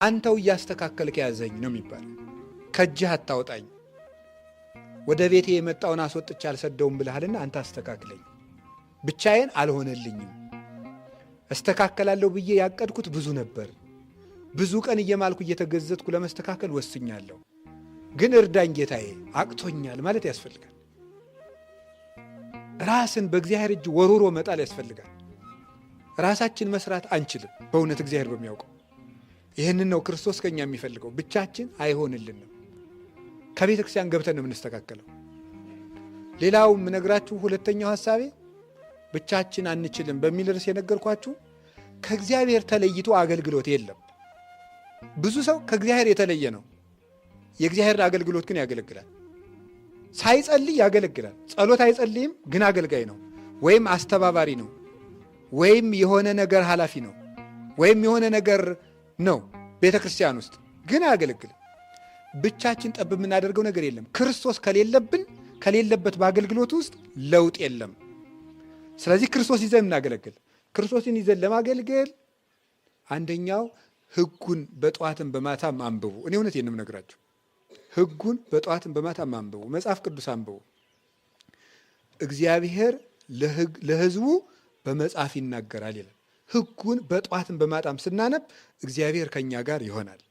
አንተው እያስተካከልክ ያዘኝ ነው የሚባለው። ከእጅህ አታውጣኝ፣ ወደ ቤቴ የመጣውን አስወጥቼ አልሰደውም ብለሃልና አንተ አስተካክለኝ። ብቻዬን አልሆነልኝም። እስተካከላለሁ ብዬ ያቀድኩት ብዙ ነበር። ብዙ ቀን እየማልኩ እየተገዘትኩ ለመስተካከል ወስኛለሁ። ግን እርዳኝ ጌታዬ፣ አቅቶኛል ማለት ያስፈልጋል። ራስን በእግዚአብሔር እጅ ወርውሮ መጣል ያስፈልጋል። ራሳችን መስራት አንችልም፣ በእውነት እግዚአብሔር በሚያውቀው። ይህንን ነው ክርስቶስ ከኛ የሚፈልገው። ብቻችን አይሆንልንም። ከቤተ ክርስቲያን ገብተን ነው የምንስተካከለው። ሌላው የምነግራችሁ ሁለተኛው ሀሳቤ ብቻችን አንችልም በሚል ርዕስ የነገርኳችሁ ከእግዚአብሔር ተለይቶ አገልግሎት የለም። ብዙ ሰው ከእግዚአብሔር የተለየ ነው። የእግዚአብሔርን አገልግሎት ግን ያገለግላል። ሳይጸልይ ያገለግላል። ጸሎት አይጸልይም፣ ግን አገልጋይ ነው፣ ወይም አስተባባሪ ነው፣ ወይም የሆነ ነገር ኃላፊ ነው፣ ወይም የሆነ ነገር ነው ቤተ ክርስቲያን ውስጥ ግን አያገለግልም። ብቻችን ጠብ የምናደርገው ነገር የለም። ክርስቶስ ከሌለብን ከሌለበት በአገልግሎት ውስጥ ለውጥ የለም። ስለዚህ ክርስቶስ ይዘን እናገለግል። ክርስቶስን ይዘን ለማገልገል አንደኛው ሕጉን በጠዋትም በማታም አንብቡ። እኔ እውነቴን ነው የምነግራችሁ። ሕጉን በጠዋትም በማታም አንብቡ። መጽሐፍ ቅዱስ አንብቡ። እግዚአብሔር ለሕዝቡ በመጽሐፍ ይናገራል ይላል። ሕጉን በጠዋትም በማታም ስናነብ እግዚአብሔር ከኛ ጋር ይሆናል።